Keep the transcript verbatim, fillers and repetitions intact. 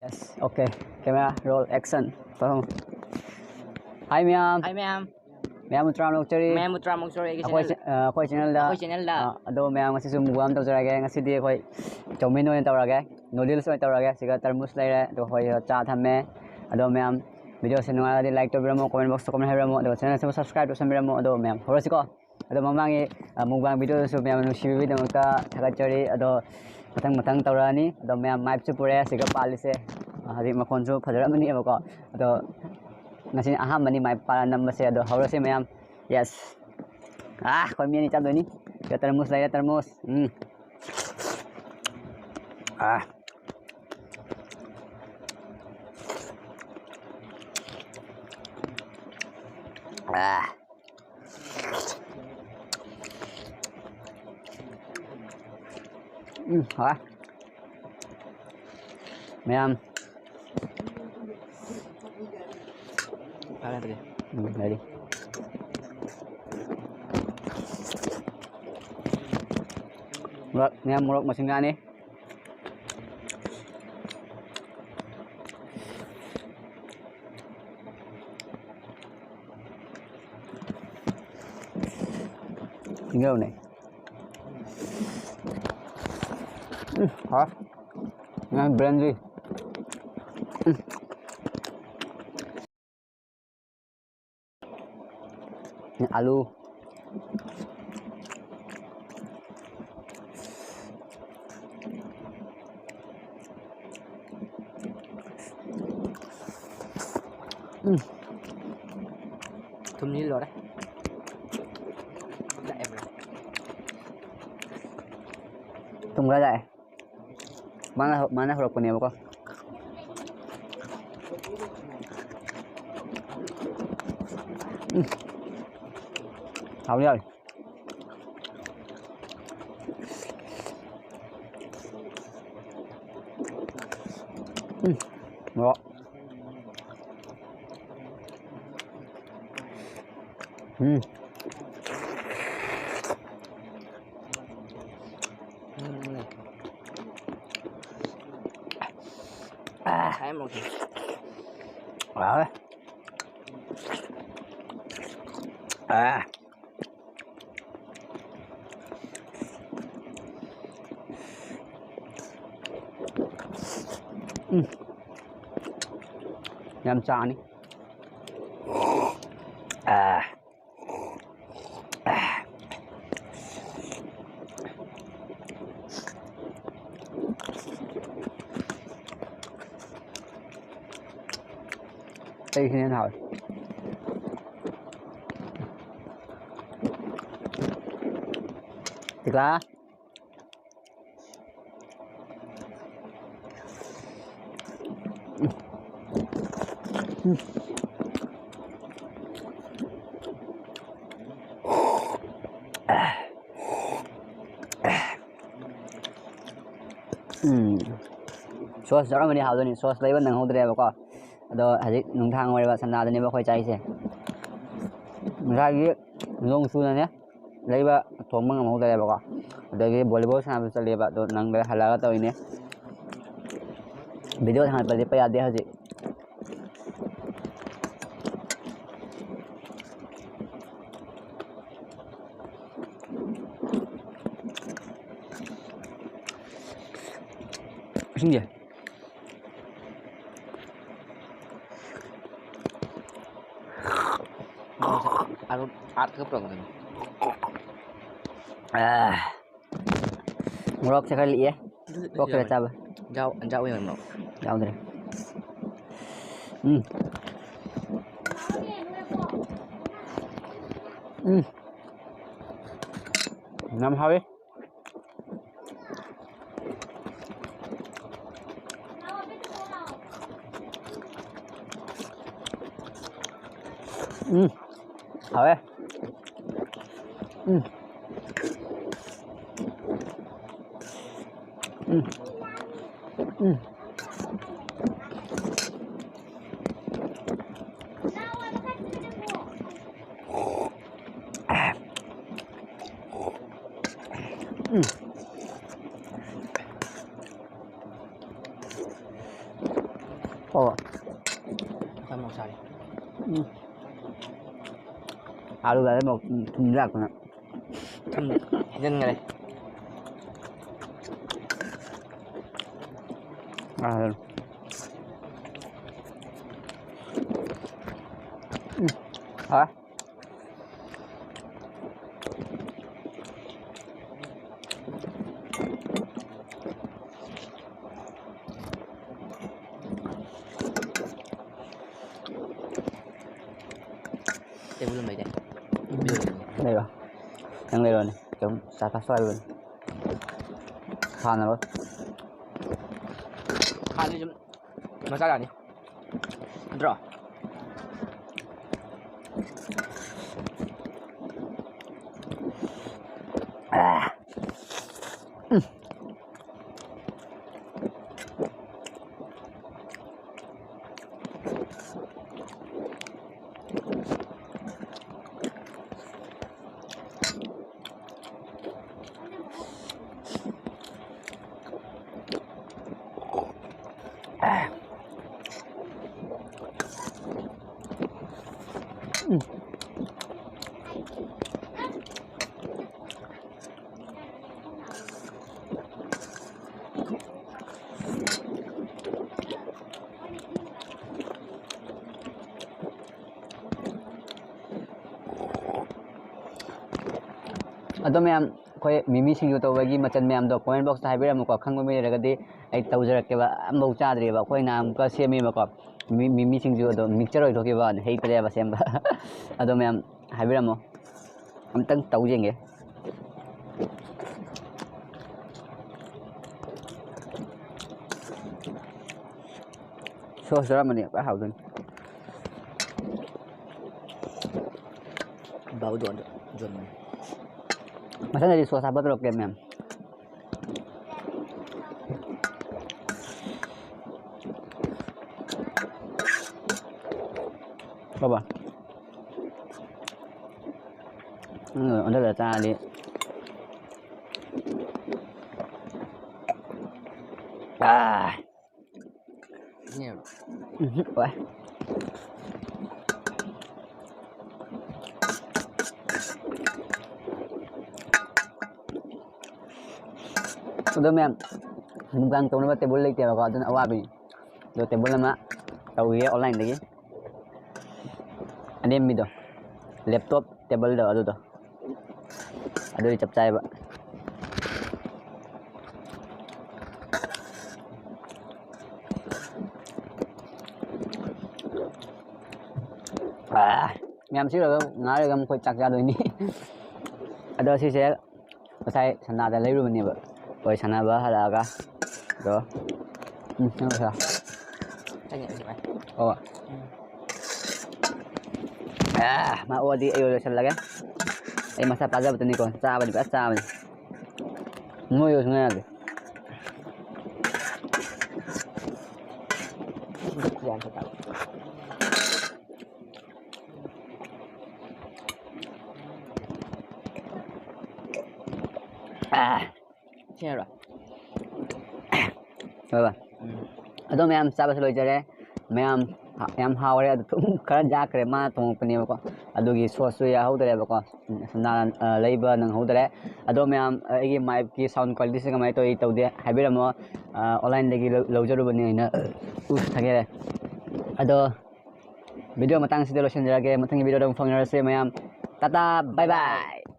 Yes, okay. Camera roll, action. ꯄꯥꯏꯈꯣꯝ꯫ Hi ꯃꯌꯥꯝ꯫ Hi ꯃꯌꯥꯝ꯫ ꯃꯌꯥꯝꯕꯨ ꯇꯔꯥꯝꯅ ꯑꯣꯛꯆꯔꯤ꯫ ꯃꯌꯥꯝꯕꯨ ꯇꯔꯥꯝꯅ ꯑꯣꯛꯆꯔꯤ ꯑꯩꯒꯤ ꯑꯩꯈꯣꯏ channel꯫ ꯆꯦ-, ꯑ, ꯑꯩꯈꯣꯏ channelꯗ꯫ ꯑꯩꯈꯣꯏ channelꯗ꯫ ꯑ, ꯑꯗꯣ ꯃꯌꯥꯝ ꯉꯁꯤꯁꯨ mukbang ꯑꯃ ꯇꯧꯖꯔꯒꯦ꯫ ꯉꯁꯤꯗꯤ ꯑꯩꯈꯣꯏ ꯆꯧꯃꯤꯟ ꯑꯣꯏꯅ ꯇꯧꯔꯒꯦ, noodles ꯑꯣꯏꯅ ꯇꯧꯔꯒꯦ꯫ ꯁꯤꯒ ꯇꯔꯃꯨꯁ ꯂꯩꯔꯦ, ꯑꯗꯣ ꯑꯩꯈꯣꯏ ꯆꯥ ꯊꯝꯃꯦ꯫ ꯑꯗꯣ ꯃꯌꯥꯝ videoꯁꯦ ꯅꯨꯡꯉꯥꯏꯔꯗꯤ like ꯇꯧꯕꯤꯔꯝꯃꯣ, comment boxꯇ comment ꯍꯥꯏꯕꯤꯔꯝꯃꯣ, ꯑꯗꯨꯒ channelꯁꯤꯕꯨ subscribe ꯇꯧꯁꯟꯕꯤꯔꯝꯃꯣ꯫ ꯑꯗꯣ ꯃꯌꯥꯝ ꯍꯧꯔꯁꯤꯀꯣ꯫ ꯑꯗꯣ ꯃꯃꯥꯡꯒꯤ, ꯑ, mukbang videoꯗꯁꯨ ꯃꯌꯥꯝꯅ ꯅꯨꯡꯁꯤꯕꯤꯕꯒꯤꯗꯃꯛꯇ ꯊꯥꯒꯠꯆꯔꯤ꯫ ꯑꯗꯣ ꯃꯊꯪ ꯃꯊꯪ ꯇꯧꯔꯛꯑꯅꯤ꯫ ꯑꯗꯣ ꯃꯌꯥꯝ ꯃꯥꯏꯞꯁꯨ ꯄꯨꯔꯛꯑꯦ ꯁꯤꯒ ꯄꯥꯜꯂꯤꯁꯦ꯫ ꯑ, ꯍꯧꯖꯤꯛ ꯃꯈꯣꯟꯁꯨ ꯐꯖꯔꯝꯃꯅꯤꯕꯀꯣ꯫ ꯑꯗꯣ ꯉꯁꯤꯅ ꯑꯍꯥꯟꯕꯅꯤ ꯃꯥꯏꯞ ꯄꯥꯜꯂ ꯅꯝꯕꯁꯦ꯫ ꯑꯗꯣ ꯍꯧꯔꯁꯤ ꯃꯌꯥꯝ꯫ Yes꯫ ꯑꯥ, ꯑꯩꯈꯣꯏ ꯃꯤ ꯑꯅꯤ ꯆꯥꯗꯣꯏꯅꯤ꯫ ꯁꯤꯒ ꯇꯔꯃꯨꯁ ꯂꯩꯔꯦ, ꯇꯔꯃꯨꯁ꯫ ꯎꯝ꯫ ꯑꯥ꯫ ꯑꯥ꯫ ꯎꯝ, ꯍꯥꯎꯋꯦ꯫ ꯃꯌꯥꯝ꯫ ꯐꯔꯦ, ꯐꯔꯦ꯫ ꯎꯝ, ꯂꯩꯔꯤ꯫ ꯃꯣꯔꯣꯛ, ꯃꯌꯥꯝ ꯃꯣꯔꯣꯛ ꯃꯁꯤꯡ ꯌꯥꯅꯤ꯫ ꯌꯧꯅꯦ꯫ ꯎꯝ, ꯍꯥꯎ꯫ ꯅꯪ brandy꯫ ꯎꯝ꯫ ꯑꯂꯨ꯫ ꯎꯝ꯫ ꯊꯨꯝꯗꯤ ꯂꯣꯏꯔꯦ꯫ ꯂꯥꯛꯑꯦ꯫ ꯊꯨꯝ ꯈꯔ ꯂꯥꯛꯑꯦ꯫ ꯃꯥꯅ, ꯃꯥꯅ ꯍꯧꯔꯛꯄꯅꯦꯕꯀꯣ꯫ ꯎꯝ꯫ ꯍꯥꯎꯗꯤ ꯍꯥꯎꯋꯤ꯫ ꯎꯝ꯫ ꯃꯣꯔꯣꯛ꯫ ꯎꯝ꯫ ꯎꯝ꯫ ꯉꯁꯥꯏ ꯑꯃꯨꯛ ꯍꯥꯎꯋꯦ꯫ ꯑꯥ꯫ ꯎꯝ꯫ ꯌꯥꯝ ꯆꯥꯅꯤ꯫ ꯑꯥ꯫ ꯑꯩꯁꯤꯅ ꯍꯦꯟꯅ ꯍꯥꯎꯋꯦ꯫ ꯇꯤꯛꯂꯥ꯫ ꯎꯝ꯫ ꯁꯣꯁ ꯌꯥꯎꯔꯝꯃꯗꯤ ꯍꯥꯎꯗꯣꯏꯅꯤ, ꯁꯣꯁ ꯂꯩꯕ ꯅꯪꯍꯧꯗ꯭ꯔꯦꯕꯀꯣ꯫ ꯑꯗꯣ ꯍꯧꯖꯤꯛ ꯅꯨꯡꯗꯥꯡ ꯑꯣꯏꯔꯕ ꯁꯟꯗꯥꯗꯅꯦꯕ ꯑꯩꯈꯣꯏ ꯆꯥꯏꯁꯦ꯫ ꯉꯁꯥꯏꯒꯤ ꯅꯣꯡ ꯆꯨꯅꯅꯦ ꯂꯩꯕ ꯊꯣꯡꯕ ꯉꯝꯍꯧꯗꯔꯦꯕꯀꯣ꯫ ꯑꯗꯒꯤ ꯚꯣꯂꯤꯕꯣꯜ ꯁꯥꯟꯅꯕ ꯆꯠꯂꯦꯕ, ꯑꯗꯣ ꯅꯪꯗ꯭ꯔꯦ, ꯍꯜꯂꯛꯑꯒ ꯇꯧꯔꯤꯅꯦ꯫ ꯚꯤꯗꯤꯑꯣ ꯊꯥꯡꯒꯠꯄ ꯂꯦꯞꯄ ꯌꯥꯗꯦ ꯍꯧꯖꯤꯛ꯫ ꯏꯁꯤꯡꯁꯦ꯫ ꯑꯥ꯫ ꯃꯣꯔꯣꯛꯁꯦ ꯈꯔ ꯂꯤꯛꯑꯦ꯫ ꯇꯣꯛꯈ꯭ꯔꯦ ꯆꯥꯕ꯫ ꯌꯥꯎ-, ꯌꯥꯎ ꯌꯥꯎꯅꯣ꯫ ꯌꯥꯎꯗ꯭ꯔꯦ꯫ ꯎꯝ꯫ ꯎꯝ꯫ ꯌꯥꯝ ꯍꯥꯎꯋꯤ꯫ ꯎꯝ꯫ ꯍꯥꯎꯋꯦ꯫ ꯎꯝ꯫ ꯎꯝ꯫ ꯎꯝ꯫ ꯎꯝ꯫ ꯑꯣ꯫ ꯃꯈꯜ ꯃꯈꯜ ꯁꯥꯔꯤ꯫ ꯎꯝ꯫ ꯑꯥꯂꯨꯒ ꯃꯣꯔꯣꯛ ꯊꯨꯝ ꯌꯥꯛꯄꯅ꯫ ꯊꯨꯝ ꯍꯦꯟꯖꯤꯟꯈꯔꯦ꯫ ꯑꯥ꯫ ꯎꯝ꯫ ꯍꯥꯎꯋꯦ꯫ ꯇꯦꯕꯜ ꯑꯃ ꯂꯩꯗꯥꯏ? ꯂꯩꯔꯣ꯫ ꯅꯪ ꯂꯩꯔꯣꯅꯦ꯫ ꯀꯩꯝ ꯆꯥ ꯊꯛ ꯆꯥꯔꯨꯔꯣꯅꯦ꯫ ꯁꯥꯟꯅꯔꯣꯏ꯫ ꯈꯥꯗꯤ ꯁꯨꯝ ꯃꯆꯥ ꯌꯥꯅꯤ꯫ ꯅꯠꯇ꯭ꯔꯣ? ꯑꯥ꯫ ꯎꯝ꯫ ꯑꯗꯣ ꯃꯌꯥꯝ, ꯑꯩꯈꯣꯏ ꯃꯤꯃꯤ ꯁꯤꯡꯖꯨ ꯇꯧꯕꯒꯤ ꯃꯆꯜ ꯃꯌꯥꯝꯗꯣ comment box ꯇ ꯍꯥꯏꯕꯤꯔꯝꯃꯨꯀꯣ꯫ ꯈꯪꯕ ꯃꯤ ꯂꯩꯔꯒꯗꯤ ꯑꯩ ꯇꯧꯖꯔꯛꯀꯦꯕ꯫ ꯑꯝꯐꯥꯎ ꯆꯥꯗ꯭ꯔꯤꯕ꯫ ꯑꯩꯈꯣꯏ ꯅꯍꯥꯟ ꯑꯃꯨꯛꯀ ꯁꯦꯝꯃꯦꯕꯀꯣ꯫ ꯃꯤ-, ꯃꯤꯃꯤ ꯁꯤꯡꯖꯨ ꯑꯗꯣ mixture ꯑꯣꯏꯊꯣꯛꯈꯤꯕ ꯋꯥꯅꯤ, ꯍꯩꯇ꯭ꯔꯦꯕ ꯁꯦꯝꯕ꯫ ꯑꯗꯣ ꯃꯌꯥꯝ ꯍꯥꯏꯕꯤꯔꯝꯃꯣ꯫ ꯑꯝꯇꯪ ꯇꯧ ꯌꯦꯡꯒꯦ꯫ Sauce ꯌꯥꯎꯔꯝꯃꯅꯤ ꯐꯖꯅ ꯍꯥꯎꯗꯣꯏꯅꯤ꯫ ꯕꯥꯎꯗꯣ ꯑꯗꯨ ꯌꯣꯟꯕꯅꯤ꯫ ꯃꯊꯪꯗꯗꯤ sauce ꯍꯥꯞꯄ ꯇꯧꯔꯛꯀꯦ ꯃꯌꯥꯝ꯫ ꯕꯥꯕꯥ꯫ ꯎꯝ, ꯑꯣꯟꯊꯔ ꯆꯥꯔꯗꯤ꯫ ꯑꯥ꯫ ꯎꯝ, ꯍꯣꯏ꯫ ꯑꯗꯣ ꯃꯌꯥꯝ, ꯃꯨꯛꯕꯥꯡ ꯇꯧꯅꯕ ꯇꯦꯕꯜ ꯂꯩꯇꯦꯕꯀꯣ, ꯑꯗꯨꯅ ꯑꯋꯥꯕꯅꯤ꯫ ꯑꯗꯣ ꯇꯦꯕꯜ ꯑꯃ ꯇꯧꯈꯤꯒꯦ online-ꯗꯒꯤ꯫ ꯑꯅꯦꯝꯕꯤꯗꯣ, laptop ꯇꯦꯕꯜꯗꯣ ꯑꯗꯨꯗꯣ꯫ ꯑꯗꯨꯗꯤ ꯆꯞ ꯆꯥꯏꯕ꯫ ꯑꯥ, ꯃꯌꯥꯝ ꯁꯤ ꯂꯣꯏꯔꯒ ꯉꯥꯏꯍꯥꯛ ꯂꯩꯔꯒ ꯑꯃꯨꯛ ꯑꯩꯈꯣꯏ ꯆꯥꯛ ꯆꯥꯗꯣꯏꯅꯤ꯫ ꯑꯗꯣ ꯁꯤꯁꯦ ꯉꯁꯥꯏ ꯁꯅꯥꯗ ꯂꯩꯔꯨꯕꯅꯦꯕ꯫ ꯑꯩꯈꯣꯏ ꯁꯥꯟꯅꯕ ꯍꯜꯂꯛꯑꯒ꯫ ꯑꯗꯣ, ꯎꯝ, ꯅꯪ ꯂꯣꯏꯁꯤꯜꯂꯣ꯫ ꯑꯣ꯫ ꯑꯥ, ꯃꯥ ꯑꯣꯛꯑꯗꯤ ꯑꯩ ꯑꯣꯏꯅ ꯂꯣꯏꯁꯤꯜꯂꯒꯦ꯫ ꯑꯩ ꯃꯁꯥ ꯄꯥꯖꯕꯗꯨꯅꯤꯀꯣ, ꯆꯥꯕꯗꯤ ꯐꯖ ꯆꯥꯕꯅꯤ꯫ ꯅꯣꯏꯌꯨ ꯁꯨꯡꯌꯥ ꯌꯥꯗꯦ꯫ ꯑꯥ꯫ ꯁꯤ ꯍꯥꯏꯔꯣ? ꯍꯣꯏ ꯕꯥ꯫ ꯎꯝ꯫ ꯑꯗꯣ ꯃꯌꯥꯝ ꯆꯥꯕꯁꯨ ꯂꯣꯏꯖꯔꯦ꯫ ꯃꯌꯥꯝ ꯍꯥ-, ꯌꯥꯝ ꯍꯥꯎꯔꯦ꯫ ꯑꯗꯨ ꯊꯨꯝ ꯈꯔ ꯌꯥꯛꯈ꯭ꯔꯦ꯫ ꯃꯥꯅ ꯊꯣꯡꯉꯛꯄꯅꯦꯕꯀꯣ꯫ ꯑꯗꯨꯒꯤ sauce-ꯁꯨ ꯌꯥꯍꯧꯗ꯭ꯔꯦꯕꯀꯣ꯫ ꯎꯝ, ꯅꯍꯥꯟ, ꯑ, ꯂꯩꯕ ꯅꯪꯍꯧꯗ꯭ꯔꯦ꯫ ꯑꯗꯣ ꯃꯌꯥꯝ, ꯑ, ꯑꯩꯒꯤ mic-ꯀꯤ sound quality-ꯁꯦ ꯀꯃꯥꯏꯅ ꯇꯧꯏ ꯇꯧꯗꯦ ꯍꯥꯏꯕꯤꯔꯝꯃꯣ꯫ ꯑ, online-ꯗꯒꯤ ꯂꯧ-, ꯂꯧꯖꯔꯨꯕꯅꯤ ꯑꯩꯅ꯫ ꯎꯁ, ꯊꯛꯀꯦ꯫ ꯑꯗꯣ video ꯃꯇꯥꯡꯁꯤꯗ ꯂꯣꯏꯁꯤꯟꯖꯔꯒꯦ꯫ ꯃꯊꯪꯒꯤ video-ꯗ ꯑꯃꯨꯛ ꯐꯪꯅꯔꯁꯦ ꯃꯌꯥꯝ꯫ Tata, bye bye꯫